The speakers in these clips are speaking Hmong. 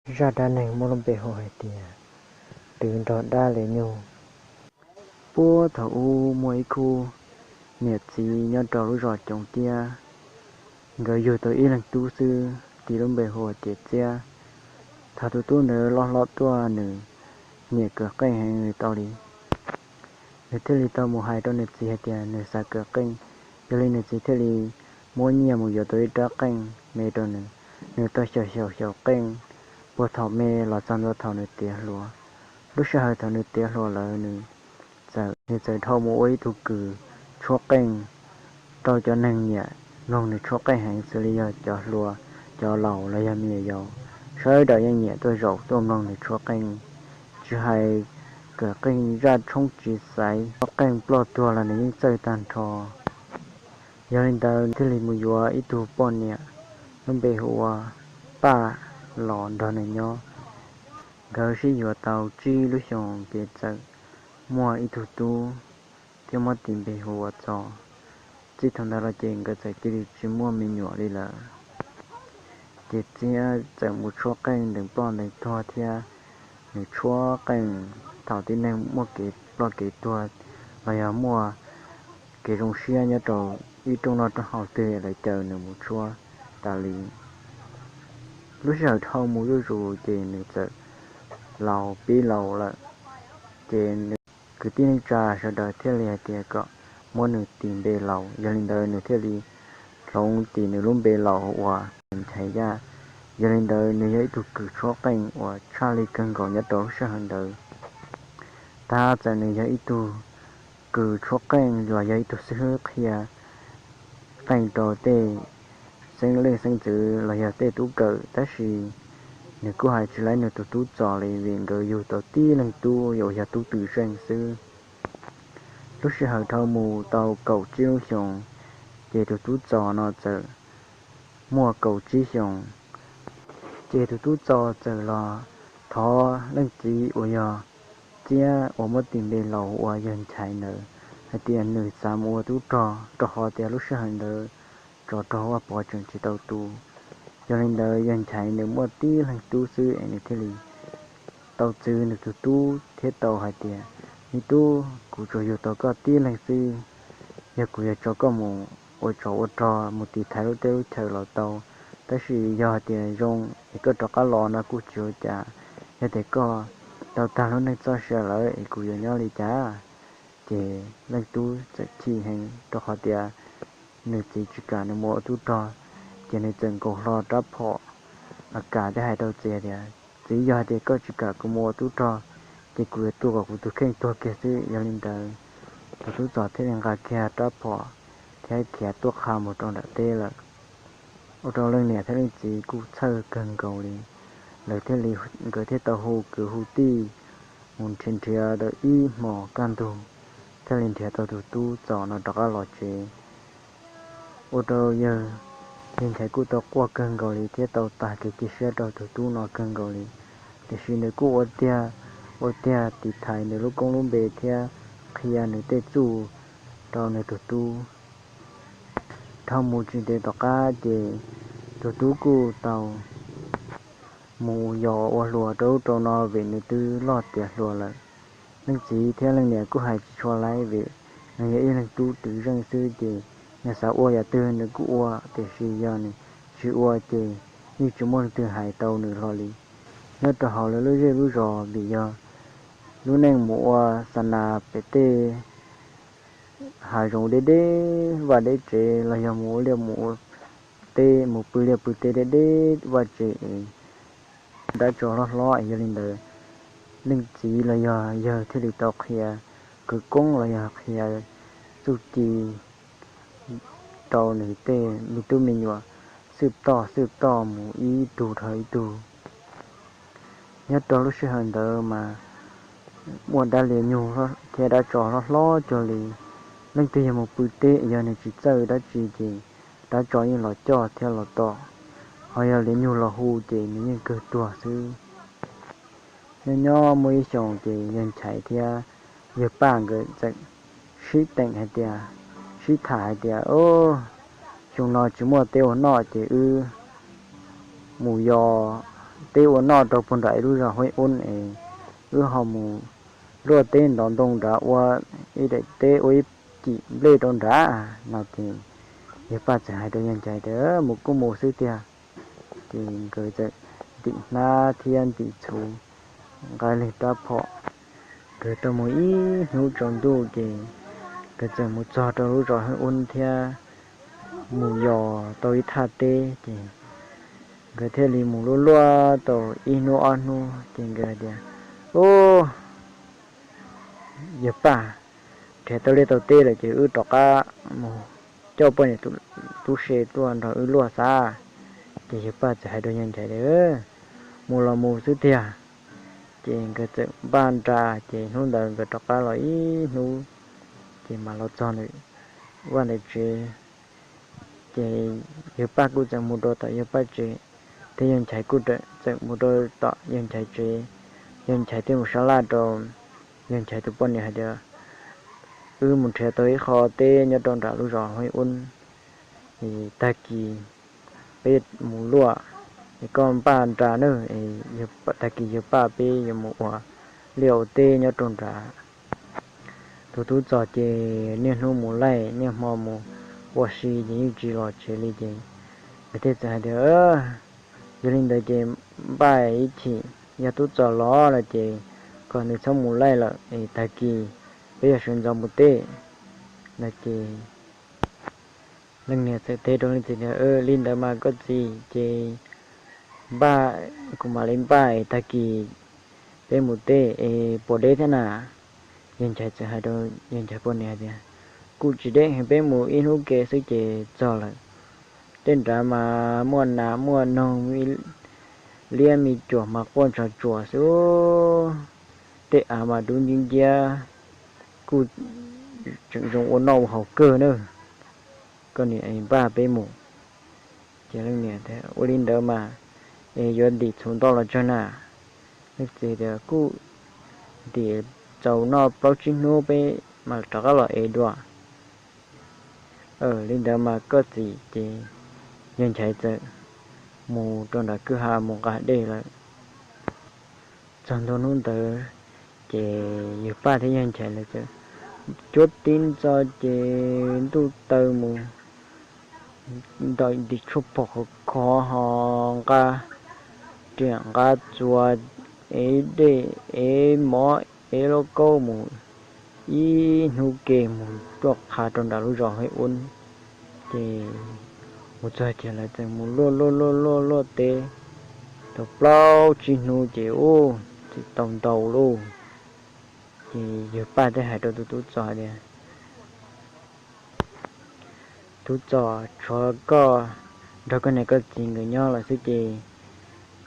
Zaj dab neeg muaj lub npe hu hais tias twv nrog dab liav nyug. Puag thaum ub muaj ib khub niam txiv nyob rau lub zos Coom Tiab, nkawd yug tau ib leeg tub xwb, tis lub npe hu ua Ces Txiab. Thaum tus tub ntawd loj hlob tuaj nws nyiam kawm qeej heev li tau li. Nws thiaj li tau mus hais rau nws txiv hais tias nws xav kawm qeej, yog li nws txiv thiaj li muab nyiaj mus yuav tau ib rab qeej me rau nws. Nws tau xyaum xyaum xyaum qeej puag thaum me los txog ntua thaum nws tiav hluas. Lub sij hawm thaum nws tiav hluas lawm nws txawm, nws txawm dhau mus ua ib tug kws tshuab qeej rau cov neeg nyiam mloog nws tshuab qeej heev xws li yog cov hluas, cov laus los yog me nyuam yaus, sawv daws yeej nyiam tuaj zaum tuaj mloog nws tshuab qeej. Tsis hais kawm qeej zaj tshoob tsis xaiv, tshuab qeej ploj tuag los nws yeej txawj tag nrho. Yog li ntawd thiaj li mus yuav ib tug poj niam lub npe hu ua Paj los nrog nws nyob. Nkawd sib yuav tau tsib lub xyoos ces txawm muaj ib tug tub thiab muab tis npe hu ua Txos. Txij thaum ntawd los ces nkawd txawm cia li tsis muaj me nyuam li lawm. Ces Txiab txawm mus tshuab qeej ntees ploj ntees tuag thiab nws tshuab qeej thaum tib neeg muaj kev ploj kev tuag los yog muaj kev zoo siab nyob rau ib rooj noj rooj haus twg lawv caw nws mus tshuab tas li. Lub sij hawm dhau mus zuj zus ces nws txawm laus pib laus lawm, ces nws kwv tij neej tsa sawv daws thiaj li hais tias kom muab nws tis npe laus. Yog li ntawd nws thiaj li hloov tis nws lub npe laus uas Nchaiv Yaj. Yog li ntawd nws yog ib tug kws tshuab qeej uas tshaj li kawg nkaus nyob rau lub sij hawm ntawd. Tab txawm nws yog ib tug kws tshuab qeej los yog ib tug xib hwb qhia qeej rau tej xeeb leej xeeb ntxwv los yog tej tub kawm, tab sis nws kuj hais tsis laib nws tus tub Txos li vim nkawd yug tau tib leeg tub uas yog tub twm zeej xwb. Lub sij hawm dhau mus tau kaum tsib lub xyoos, ces tus tub Txos no txawm muaj kaum tsib xyoos. Ces tus tub Txos txawm los thov leej txiv uas yog Txiab uas muab tis npe laus uas yog Nchaiv ntawd hais tias nws xav mus ua tub rog, rau qhov tias lub sij hawm ntawd tsov rog Vaj Pov tseem tsis tau tu. Yog li ntawd yog Nchaiv nws muaj tib leeg tub xwb es nws thiaj li tau txwv nws tus tub thiab tau hais tias, me tub, kuv tsuas yug tau koj tib leeg xwb, yog kuv yuav tso koj mus ua tsov ua rog mus tiv thaiv lub teb lub chaw los tau, tab sis yog hais tias zoo es koj rov qab los no kuj tsis ua cas, yog tias koj tau tag lub neej txoj sia lawm es kuv yuav nyob li cas? Ces leej tub txawm chim heev rau qhov tias nws txiv tsis kam nws mus ua tub rog, ces nws txawm nkaus hlo rab phom a kas thiab hais rau txiv tias, txiv, yog hais tias koj tsis kam kuv mus ua tub rog, ces kuv yuav tua kom kuv tus kheej tuag kiag xwb. Yog li ntawd, tus tub Txos thiaj li nqa kiag rab phom thiab khiav tuaj qha mus rau nram teb lawm. Ua rau leej niam thiab leej txiv kuj txhawj kawg nkaus li, lawv thiaj li, nkawd thiaj tau hu kwv hu tij mus nrhiav nrhiav tau ib hmos kaj ntug, thiaj li nrhiav tau tus tub Txos no rov qab los tsev. Ua rau yawg, yawg Nchaiv kuj tau quaj kawg nkaus li thiab tau tag kev cia siab rau tus tub no kawg nkaus li, tiam sis nws kuj ua tiag, ua tiag tiv thaiv nws lub koob lub npe thiab qhia nws tej txuj rau nws tus tub. Dhau mus tsis ntev tom qab ces tus tub kuj tau mus yos ua hluas rau ub rau no vim nws twb loj tiav hluas lawm. Leej txiv thiab leej niam kuj hais tsis tshua laib vim nws yog ib leeg tub twm zeej xwb ces nws xav ua yam twg nws kuj ua, tiam sis yog nws tsis ua ces yeej tsis muaj leej twg hais tau nws hlo li. Nyob rau hauv lawv lub zej lub zos vim yog lub neej mus ua xa nas pem tej hav zoov deb deb vaj deb tsev los yog mus ua liaj mus ua teb, mus pw liaj pw teb deb deb vaj tsev es dab tsov hlob hlob es yog li ntawd, leej txiv los yog yawg thiaj li tau qhia khawv koob los yog qhia txuj ci rau nws tej me tub me nyuam xwb toj xwb toj mus ib tug dhau ib tug. Nyob rau lub sij hawm ntawd mas muaj dab liav nyug thiab dab tsov hlob hlob cuag li. Leej twg yog mus pw teb yog nws tsis txawj dab tsi ces dab tsov yeej los coj thiab los tom, ho yog liav nyug los hu ces nws yeej kawg tuag xwb. Nyob nyob muaj ib xyoos ces yawg Nchaiv thiab yawg Paj nkawd txawm sib teem hais tias, sib tham hais tias, o, xyoo no tsis muaj teb ua noj ces wb mus yos teb ua noj rau puag nram ib lub zos Huab Ub es wb ho mus luaj teb ntov ntoo nrad ua ib daim teb ua ib cim nplej rau nrad no ces yawg Paj txawm hais rau yawg Nchaiv tias mus kuj mus xwb tiag. Ces nkawd txawm ntim hnab thiab ntim txhuv nqa leeg rab phom, nkawd tau mus ib hnub tsaus ntuj ces nkawd txawm mus txog rau lub zos Huab Ub thiab mus yos tau ib thaj teb ces nkawd thiaj li mus luaj luaj tau ib hnub ob hnub ces nkawd tias, Ub, yawg Paj, nrhiav tau liaj tau teb lawm ces wb rov qab mus coj poj niam tub se tuaj nrog wb luaj xav. Ces yawg Paj txawm hais rau yawg Nchaiv tias, Mus los mus xwb tiag. Ces nkawd txawm npaj nra ces hnub ntawd nkawd rov qab los ib hnub ces mam los txog ntawm vaj ntawm tsev. Ces yawg Paj kuj txawm mus rau tom yawg Paj tsev, thiab yawg Nchaiv kuj txawm mus rau tom yawg Nchaiv tsev. Yawg Nchaiv thiaj mus sab laj rau yawg Nchaiv tus poj niam hais tias, Wb mus nrhiav tau ib qho teb nyob rau nram lub zos Huab Ub, es tag kis peb mus luaj, es koj npaj nra nawb, tag kis yawg Paj peb yuav mus ua liaj ua teb nyob rau nrad. Tus tub Txos ces niaj hnub mus laij niaj hmo mus ua si ces yeej tsis los tsev li ces nws thiaj txawm hais tias, Yog li ntawd ces npaj ib chim, yog tub Txos los no ces kom nws txhob mus laij lawm es tag kis peb yuav sawv ntxov mus teb no ces leej niam txawm teb rau leej txiv tias, Li ntawd mas koj txiv, ces npaj, kuv mam li npaj es tag kis peb mus teb es puas deb thiab na? Yawg Nchaiv txawm hais rau yawg Nchaiv poj niam tias, Kuj tsis deb heev, peb mus ib hnub ke xwb ces txog lawm. Tej nrad mas muaj nas muaj noog, liab me cuam mas quaj ntshav tsuas xwb. Tej av mas dub nciab nciab, kuj tseem zoo ua noj ua haus kawg na. Koj niam es npaj peb mus. Ces leej niam tias, Ua li ntawd mas es yuav ntim txhuv ntau los tsawg na? Leej txiv tias, Kuj ntim txaus noj plaub tsib hnub peb mam rov qab los ev dua. Li ntawd mas koj txiv. Ces yawg Nchaiv txawm mus rau nram kwj ha mus nqa dej lawm. Txog ntua hnub ntawd ces yawg Paj thiab yawg Nchaiv lawv txawm cuab tib ntxo ces ntuj taw mus ntim tshuaj pom khov khov ho nqa riam nqa txuas, ev dej ev mov ev lauj kaub mus ib hnub ke mus ruaj qha rau nram lub zos Huab Ub. Ces mus txog ces lawv txawm mus luaj luaj luaj luaj luaj teb tau plaub tsib hnub ces ub, tsis tau ntau lauj. Ces yawg Paj thiaj hais rau tus tub Txos tias, Tub Txos, tshuav koj nrog koj niam koj txiv nkawd nyob lawm xwb ces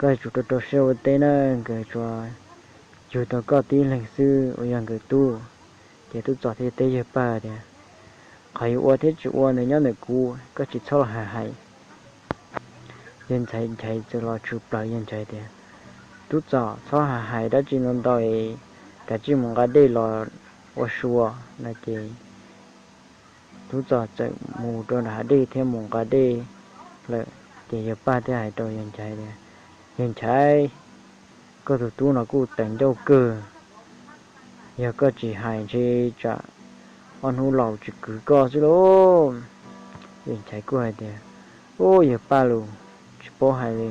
koj yuav tsum rau rau siab ua teb na, nkawd tsuas yug tau koj tib leeg xwb uas yog nkawd tub. Ces tub Txos thiaj teb yawg Paj tias, Qhov yuav ua thiab tsis ua ntawd nyob ntawm kuv, koj tsis txhob los hais hais. Yawg Nchaiv txawm los tshwm plaws yawg Nchaiv tias, Tub Txos, txhob hais hais dab tsi ntau ntau es kav tsij mus nqa dej los ua su no ces tub Txos txawm mus rau nram hav dej thiab mus nqa dej lawm. Ces yawg Paj thiaj hais rau yawg Nchaiv tias, Yawg Nchaiv, koj tus tub no kuj tawv ncauj kawg, yog koj tsis hais ntshe tsam ob hnub laus tsis kwv koj xwb lauj. Yawg Nchaiv kuj hais tias, Ub, yawg Paj los tsis paub hais li,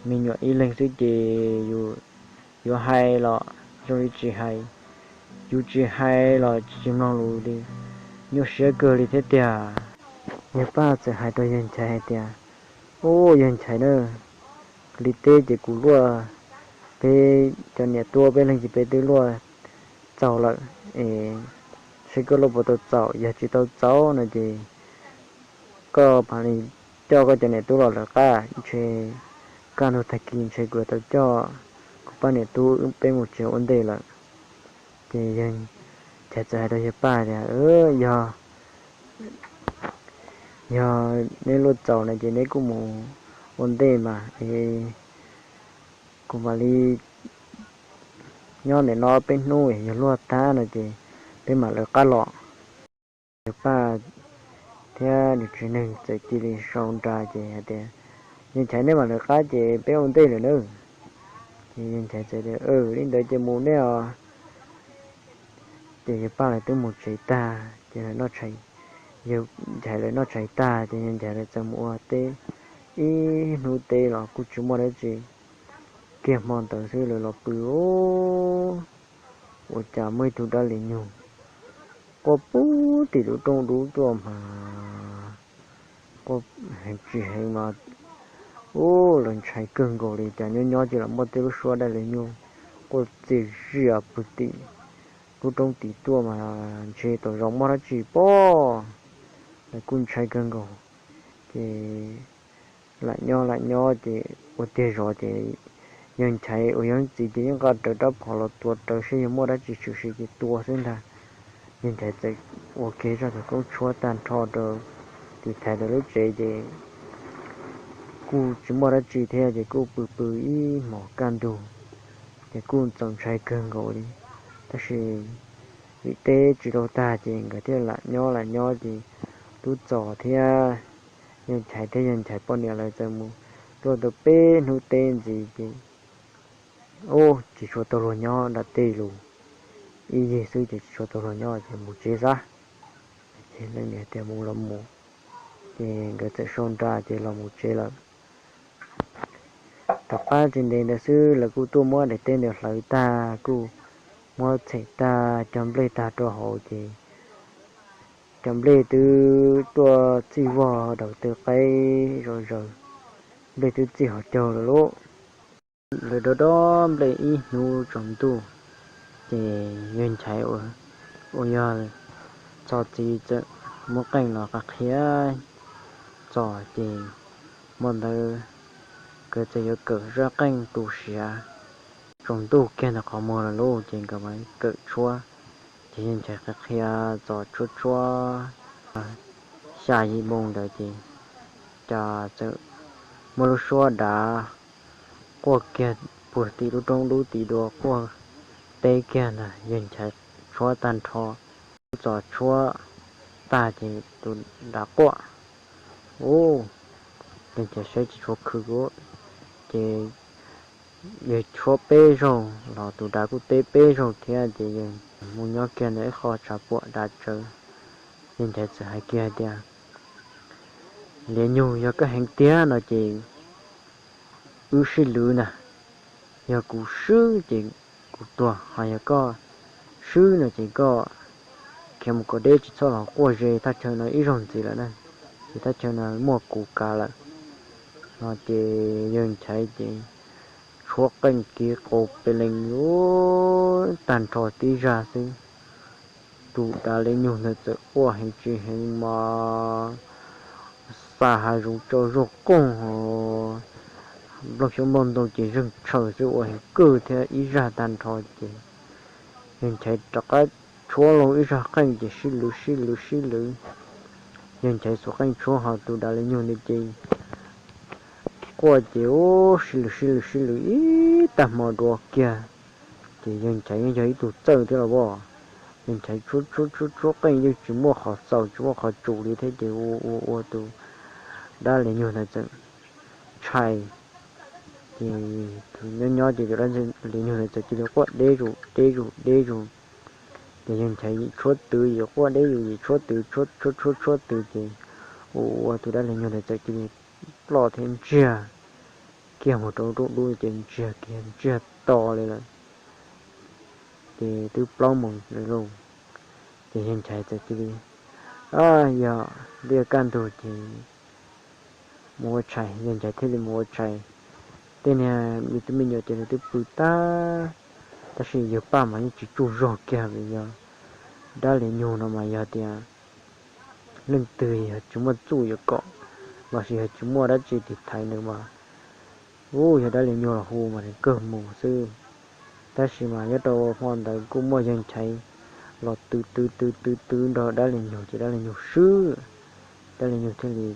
me nyuam ib leeg xwb ces yus yuav hais los zoo li tsis hais, yus tsis hais los tsis mloog lus li, nyuaj siab kawg li thiab tiag. Yawg Paj txawm hais rau yawg Nchaiv hais tias, Ub, yawg Nchaiv na, li teb ces kuv luaj, peb cov niam tub peb leeg ces peb twb luaj txaus lawm es seb koj luaj puas tau txaus, yog tsis tau txaus no ces koj mam li coj koj cov niam tub los lawv qab, ntshe kaj ntug tag kis ntshe kuv yuav tau coj kuv pab niam tub peb mus tsev ua ntej lawm. Ces yawg Nchaiv txawm hais rau yawg Paj tias, Yog, yog neb luaj txaus no ces neb kuj mus ua ntej mas es kuv mam li nyob ntawm no peb hnub, yog luaj tag no ces peb mam lawv qab los. Yawg Paj thiab nws tsev neeg txawm cia li sau nra ces hais tias, Yawg Nchaiv, nej mam lawv qab ces peb ua ntej lawm na. Ces yawg Nchaiv txawm tias, Li ntawd ces mus nej os. Ces yawg Paj lawv twb mus tsev tag ces, yawg Nchaiv lawv noj tshais tag ces yawg Nchaiv lawv txawm mus ua teb ib hnub teb los kuj tsis muaj dab tsi. Kiag hmo ntawd xwb lawv los pw, ua cas muaj ib tug dab liv nyug quaj puag tim lub roob dub tuaj mas, quaj heev tsis heev mas, ub, lawv ntshai kawg nkaus li. Cas nyob nyob ces los muaj tej lub suab dab liv nyug quaj txias zias puag tim lub roob tid tuaj mas ntshe tom zos muaj dab tsi pob. Lawv kuj ntshai kawg nkaus. Ces lam nyob lam nyob ces ua tiag zov ces yawg Nchaiv uas yog leej txiv ces yeej nqa rawv rab phom los tua rawv saib yog muaj dab tsi tshwm sim ces tua xwb ntag. Yawg Nchaiv txawm ua kiag zaj khawv koob tshuab tag nrho rau tiv thaiv rau lub tsev ces kuj tsis muaj dab tsi thiab ces kuj pw pw ib hmos kaj ntug ces kuj txaus ntshai kawg nkaus li. Tab sis vim teb tsis tau tag ces nkawd thiaj lam nyob lam nyob ces Tub Txos thiab yawg Nchaiv thiab yawg Nchaiv poj niam lawv txawm mus tuaj tau peb hnub teb ntxiv ces, ub, tsis tshua tau luag nyob nram tej lus, ib yig xwb ces tsis tshua tau luag nyob ces mus tsev xwb. Ces leej niam tias mus los mus, ces nkawd txawm sau nra ces los mus tsev lawm. Tom qab tsis ntev ntawd xwb lawv kuj tuaj muab daim teb ntawd hlawv tag kuj muab txhem tag cog nplej tag rau hauv ces cov nplej twb tuaj txij vog daus taw qaib zom zaws, nplej twb txij hauv caug lawm lauj. Lawv dob dob nplej ib hnub tsaus ntuj, ces yawg Nchaiv uas yog Txos txiv txawm muab qeej los qhia qhia Txos ces hmo ntawd nkawd txawm yuav kawm zaj qeej tu siav. Tsaus ntuj kiag ntawm qhov muag lawm lauj ces nkawd mam kawm tshuab. Ces yawg Nchaiv qhia qhia Txos tshuab tshuab xya yim moo ntawd ces cas txawm muaj lub suab dav quaj kiag puag tim lub roob dub tid dua quaj teb kiag ntag. Yawg Nchaiv tshuab tag nrho, Txos tshuab tag ces tus dav quaj. Ub, yawg Nchaiv saib tsis tshua khwv, ces yawg tshuab peb zaug los tus dav kuj teb peb zaug thiab ces yawg mus nyob kiag ntawm ib qho tshav puam dav tsawv. Yawg Nchaiv txawm hais kiag tias, Liav nyug, yog koj heev tiag no ces wb sib lwv na. Yog kuv swb ces kuv tuag, ho yog koj swb no ces koj khiav mus kom deb tsis txhob los quaj ze thaj chaw no ib zaug ntxiv lawm na, ces thaj chaw no muaj kuv kav lawm. No ces yawg Nchaiv ces tshuab qeej kiv qau pes lees tag nrho tib zaj xwb. Tus dav liav nyug ntawd txawm quaj heev tsis heev mas xa hav zoov tsaus zuj qooj ho nplooj xyoob nplooj ntoo ces zeeg tshaws xwb, ua heev kawg thiab ib zaj tag nrho ces yawg Nchaiv rov qab tshuab loo ib zaj qeej ces sib lwv sib lwv sib lwv. Yawg Nchaiv xuas qeej tshuab ho tus dav liav nyug ntawd ces quaj ces ub sib lwv sib lwv sib lwv ib tag hmo dua kiag. Ces yawg Nchaiv yeej yog ib tug txawj thiab los as, yawg Nchaiv tshuab tshuab tshuab tshuab qeej yeej tsis muaj qhov xaus tsis muaj qhov tsum li thiab ces ua ua ua tus dab liav nyug ntawd txawm ntshai. Ces tus nyob nyob ces tus dab liav nyug ntawd txawm cia li quaj deb zus deb zus deb zus. Ces yawg Nchaiv yim tshuab twv yim quaj deb zus yim tshuab twv tshuab tshuab tshuab twv ces ua ua tus dab liav nyug ntawd txawm cia li ploj thiab ntsiag kiag mus rau rooj dub ces ntsiag kiag ntsiag to li lawm. Ces twb plaub moos lawm lauj, ces yawg Nchaiv txawm cia li, yog liaj kaj ntug ces mus ua tshais, yawg Nchaiv thiaj li mus ua tshais. Tej niag me tub me nyuam ces nws twb pw tag, tab sis yawg Paj mas yeej tsis tsaug zog kiag vim yog dab liav nyug no mas yog tias leej twg yog tsis muaj txuj yuav kom lossis yog tsis muaj dab tsi tiv thaiv nws mas, ub, yog dab liav nyug los hu mas nws kawg mus xwb. Tab sis mas nyob rau hmo ntawd kuj muaj yawg Nchaiv los twv twv twv twv twv nrog dab liav nyug ces dab liav nyug swb, dab liav nyug thiaj li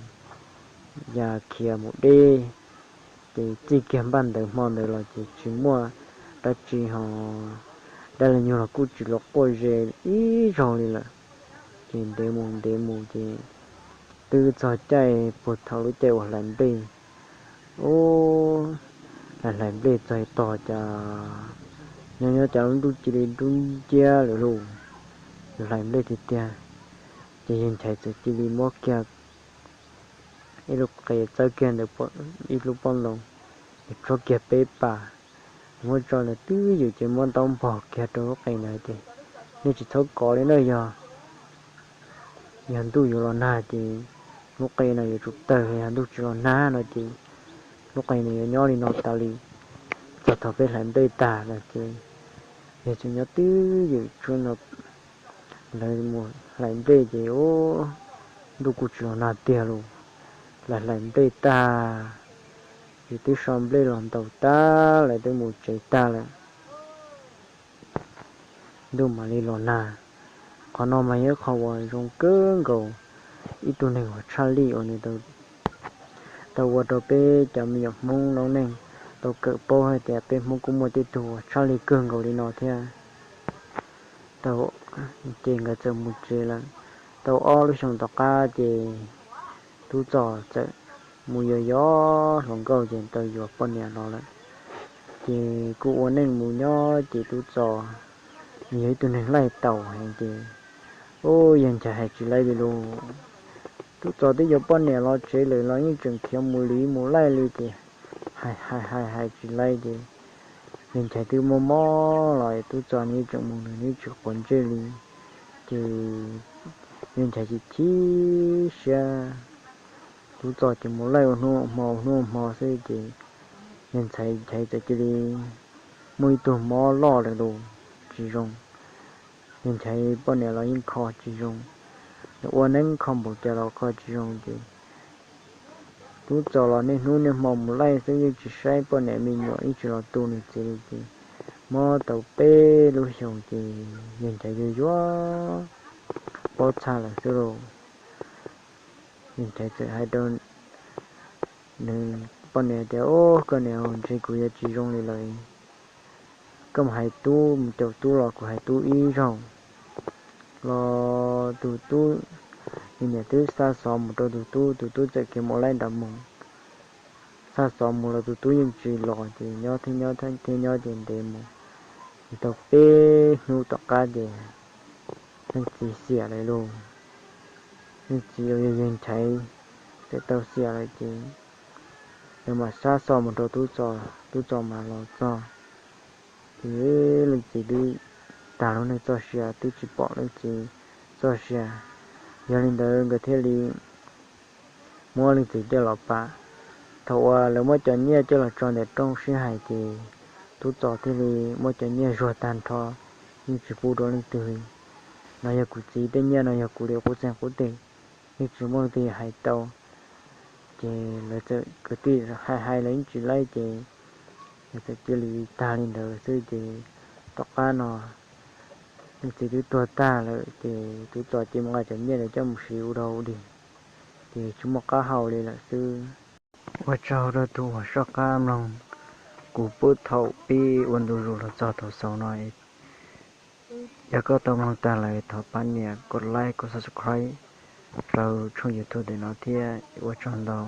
ya khiav mus deb. Ces txij kiag npaj ntawd hmo ntawd los ces tsis muaj dab tsi ho dab liav nyug los kuj tsis los quaj ze ib zaug li lawm. Ces ntev mus ntev mus ces twb txog caij puag thaum lub caij uas hlais nplej Ub, hlais hlais nplej txog ib tog cas nyob nyob cas lub ntuj cia li dub nciab lawm lauj. Hlais nplej tiag tiag, ces yawg Nchaiv txawm cia li muab kiag ib lub qe txawb kiag ntawm ib lub pob ntoo, es tshuab kiag peb pas, muab tso ntawd twb ywm ces muab ntaub npog kiag rau lub qe ntawd tias, nej tsis txhob kov li na, yog, yog ntuj yuav los nag ces lub qe no yuav tsum tawg, yog ntuj tsis los nag no ces lub qe no yuav nyob li no tas li txog thaum peb hlais nplej tag no ces yawg txawm nyob twb ywm tshuab no. Lawv mus hlais nplej ces ub, ntuj kuj tsis los nag tiag lauj. Lawv hlais nplej tag, ces twb so nplej los ntaus tag, lawv twb mus tsev tag lawm. Ntuj mam li los nag. Qhov no mas yog ib qho uas zoo kawg nkaus, ib tug neeg uas tshaj lij uas nws tau ua rau peb cov me nyuam Hmoob noob neej tau kawm paub hais tias peb Hmoob kuj muaj tej tug uas tshaj lij kawg nkaus li no thiab. Tau, ces nkawd txawm mus tsev lawm. Tau ob lub xyoos tom qab ces Tub Txos txawm mus yos yos hluas nkauj ces tau yuav poj niam los lawm. Ces kuj ua neej mus nyob ces Tub Txos nws yog ib tug neeg laij taus heev ces, ub, yawg Nchaiv hais tsis laib li lauj. Tub Txos twb yuav poj niam los tsev lawm los yeej tseem khiav mus liv mus laij li ces hais hais hais hais tsis laib ces yawg Nchaiv twb mob mob los Tub Txos nws yeej tseem mus, nws yeej tsis quav ntsej li. Ces yawg Nchaiv chim chim siab, Tub Txos ces mus laij ua hnub ua hmo ua hnub ua hmo xwb ces yawg Nchaiv txawm cia li muaj ib tug mob loj lawm los tsis zoo. Yawg Nchaiv poj niam los yeej kho tsis zoo, nws ua neeb kho npaum cas los kho tsis zoo ces Tub Txos los niaj hnub niaj hmo mus laij xwb yeej tsis saib poj niam me nyuam, yeej tsis los tu nws txiv li ces mob tau peb lub xyoos ces yawg Nchaiv yuag yuag pob txha lawm xwb lauj. Yawg Nchaiv txawm hais rau nws poj niam tias, ub, koj niam, ntshe kuv yuav tsis zoo li lawm. Koj mus hais tub, mus caum tub los kuv hais tub ib zaug los tus tub, nws niam twb xa xov mus rau tus tub, tus tub txawm khiav mus laij nram mus. Xa xov mus los tus tub yeej tsis los ces nyob thiab nyob thiab nyob ces ntev mus, tau peb hnub tom qab ces leej txiv xiam lawm lauj. Leej txiv uas yog yawg Nchaiv txawm tau xiam lawm ces lawv mam xa xov mus rau Tub Txos, Tub Txos mam los txog. Ces leej txiv twb tag lub neej txoj sia, twb tsis pom leej txiv txoj sia. Yog li ntawd nkawd thiaj li muab leej txiv coj los pam. Thaum uas lawv muab cov nyiaj coj los tso ntawm rooj sib hais ces Tub Txos thiaj li muab cov nyiaj zuag tag nrho, yeej tsis pub rau leej twg li. No yog kuv txiv tej nyiaj, no yog kuv li qub txeeg qub teg, yeej tsis muaj leej twg hais tau. Ces lawv txawm kwv tij hais hais los yeej tsis laib ces lawv txawm cia li tag li ntawd xwb ces tom qab no leej txiv twb tuag tag lawm ces Tub Txos cia li nqa cov nyiaj ntawd coj mus siv ua dog ua dig, ces tsis muaj qab hau li lawm xwb. Ua tsaug rau tus uas soj qab mloog kuv pub thaum pib ua ntu zus los txog thaum xaus no. Yog koj tau mloog tag lawm thov pab nias kos like, kos subscribe rau tshooj YouTube ntawm no thiab, ua tsaug ntau.